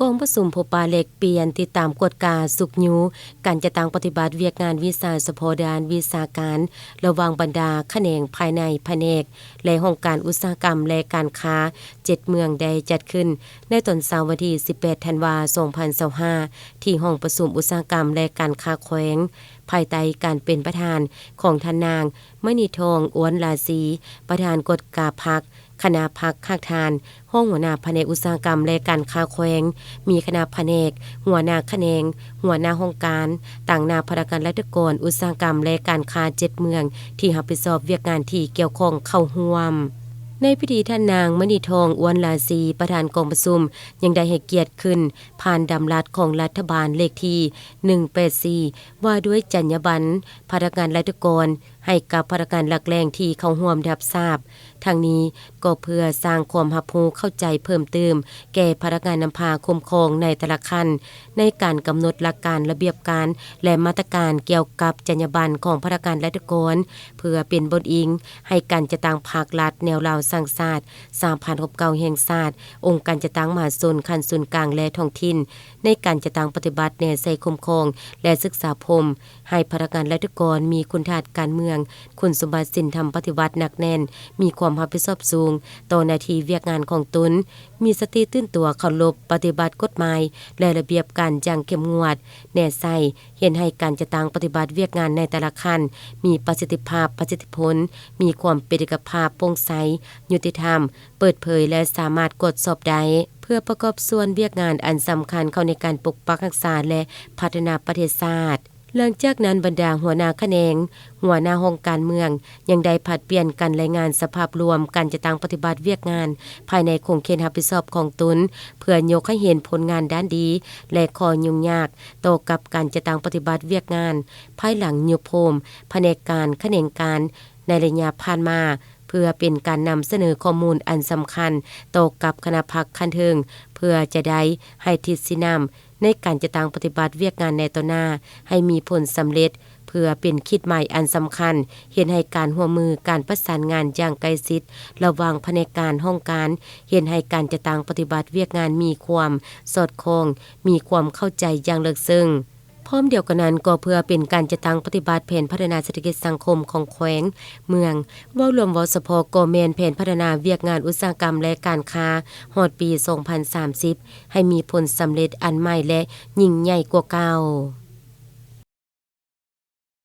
ກອງປະຊຸມພົບປະແລກປ່ຽນ ຕິດຕາມກວດກາຊຸກຍູ້ການຈັດຕັ້ງປະຕິບັດວຽກງານວິຊາສະເພາະດ້ານວິຊາການ ລະຫວ່າງບັນດາຂະແໜງພາຍໃນພະແນກ ແລະ ຫ້ອງການອຸດສາຫະກຳ ແລະ ການຄ້າ ເຈັດເມືອງ ໄດ້ຈັດຂຶ້ນໃນຕອນເຊົ້າວັນທີສິບແປດ ທັນວາ ສອງພັນຊາວຫ້າ ທີ່ຫ້ອງປະຊຸມອຸດສາຫະກຳ ແລະ ການຄ້າແຂວງ ພາຍໃຕ້ການເປັນປະທານຂອງທ່ານນາງ ມະນີທອງ ອວນລາຊີ ປະທານກວດກາພັກ, ຄະນະພັກຮາກຖານ, ຮອງຫົວໜ້າພະແນກອຸດສາຫະກຳ ແລະ ການຄ້າແຂວງ, ມີຄະນະພະແນກ, ຫົວໜ້າຂະແໜງ, ຫົວໜ້າຫ້ອງການ, ຕາງໜ້າພະນັກງານລັດຖະກອນ, ອຸດສາຫະກຳ ແລະ ການຄ້າ ເຈັດເມືອງ ທີ່ຮັບຜິດຊອບວຽກງານທີ່ກ່ຽວຂ້ອງເຂົ້າຮ່ວມ. ໃນພິທີ ທ່ານນາງ ມະນີທອງ ອວນລາຊີ ປະທານກອງປະຊຸມ ຍັງໄດ້ໃຫ້ກຽດຂຶ້ນຜ່ານດຳລັດຂອງລັດຖະບານເລກທີ ໜຶ່ງແປດສີ່ ວ່າດ້ວຍຈັນຍາບັນພະນັກງານລັດຖະກອນ ໃຫ້ກັບພະນັກງານຫຼັກແຫຼ່ງທີ່ເຂົ້າຮ່ວມໄດ້ຮັບຊາບ. ທັງນີ້ກໍເພື່ອສ້າງຄວາມຮັບຮູ້ເຂົ້າໃຈເພີ່ມຕື່ມແກ່ພະນັກງານນຳພາຄຸ້ມຄອງໃນແຕ່ລະຂັ້ນ ໃນການກຳນົດຫຼັກການ, ລະບຽບການ ແລະ ມາດຕະການກ່ຽວກັບຈັນຍາບັນຂອງພະນັກງານລັດຖະກອນ ເພື່ອເປັນບົດອີງໃຫ້ການຈັດຕັ້ງພັກລັດແນວລາວສ້າງຊາດ ສາມພັນຫົກສິບເກົ້າ ແຫ່ງຊາດ, ອົງການຈັດຕັ້ງມະຫາຊົນຂັ້ນສູນກາງ ແລະ ທ້ອງຖິ່ນ ໃນການຈັດຕັ້ງປະຕິບັດແນໃສ່ຄຸ້ມຄອງ ແລະ ສຶກສາພົມ ໃຫ້ພະນັກງານລັດຖະກອນມີຄຸນທາດການເມືອງ, ຄຸນສົມບັດສິນທຳປະຕິວັດໜັກແໜ້ນ, ມີຄວາມຮັບຜິດຊອບສູງຕໍ່ໜ້າທີ່ວຽກງານຂອງຕົນ, ມີສະຕິຕື່ນຕົວເຄົາລົບປະຕິບັດກົດໝາຍ ແລະ ລະບຽບການຢ່າງເຂັ້ມງວດ, ແນໃສ່ເຮັດໃຫ້ການຈັດຕັ້ງປະຕິບັດວຽກງານໃນແຕ່ລະຂັ້ນມີປະສິດທິພາບ, ປະສິດທິຜົນ, ມີຄວາມເປັນເອກະພາບ, ໂປ່ງໃສ, ຍຸຕິທຳ, ເປີດເຜີຍ ແລະ ສາມາດກວດສອບໄດ້ ເພື່ອປະກອບສ່ວນວຽກງານອັນສຳຄັນເຂົ້າໃນການປົກປັກຮັກສາ ແລະ ພັດທະນາປະເທດຊາດ. ຫຼັງຈາກນັ້ນ, ບັນດາຫົວໜ້າຂະແໜງ, ຫົວໜ້າຫ້ອງການເມືອງ ຍັງໄດ້ຜັດປ່ຽນກັນລາຍງານສະພາບລວມການຈັດຕັ້ງປະຕິບັດວຽກງານພາຍໃນຂົງເຂດຮັບຜິດຊອບຂອງຕົນ ເພື່ອຍົກໃຫ້ເຫັນຜົນງານດ້ານດີ ແລະ ຂໍ້ຫຍຸ້ງຍາກຕໍ່ກັບການຈັດຕັ້ງປະຕິບັດວຽກງານ ພາຍຫຼັງຍຸບໂຮມພະແນກການ, ຂະແໜງການ ໃນໄລຍະຜ່ານມາ ເພື່ອເປັນການນຳສະເໜີຂໍ້ມູນອັນສຳຄັນຕໍ່ກັບຄະນະພັກຂັ້ນເທິງ ເພື່ອຈະໄດ້ໃຫ້ທິດຊີ້ນຳໃນການຈັດຕັ້ງປະຕິບັດວຽກງານໃນຕໍ່ໜ້າໃຫ້ມີຜົນສຳເລັດ, ເພື່ອເປັນຂີດໝາຍອັນສຳຄັນ ເຮັດໃຫ້ການຮ່ວມມື, ການປະສານງານຢ່າງໃກ້ຊິດລະຫວ່າງພະແນກການ, ຫ້ອງການ, ເຮັດໃຫ້ການຈັດຕັ້ງປະຕິບັດວຽກງານມີຄວາມສອດຄ່ອງ, ມີຄວາມເຂົ້າໃຈຢ່າງເລິກເຊິ່ງ. ພ້ອມດຽວກັນນັ້ນ, ກໍເພື່ອເປັນການຈັດຕັ້ງປະຕິບັດແຜນພັດທະນາເສດຖະກິດສັງຄົມຂອງແຂວງ, ເມືອງ, ເວົ້າລວມເວົ້າສະເພາະກໍແມ່ນແຜນພັດທະນາວຽກງານອຸດສາຫະກຳ ແລະ ການຄ້າ ຮອດປີສອງພັນສາມສິບ ໃຫ້ມີຜົນສຳເລັດອັນໃໝ່ ແລະ ຍິ່ງໃຫຍ່ກວ່າເກົ່າ.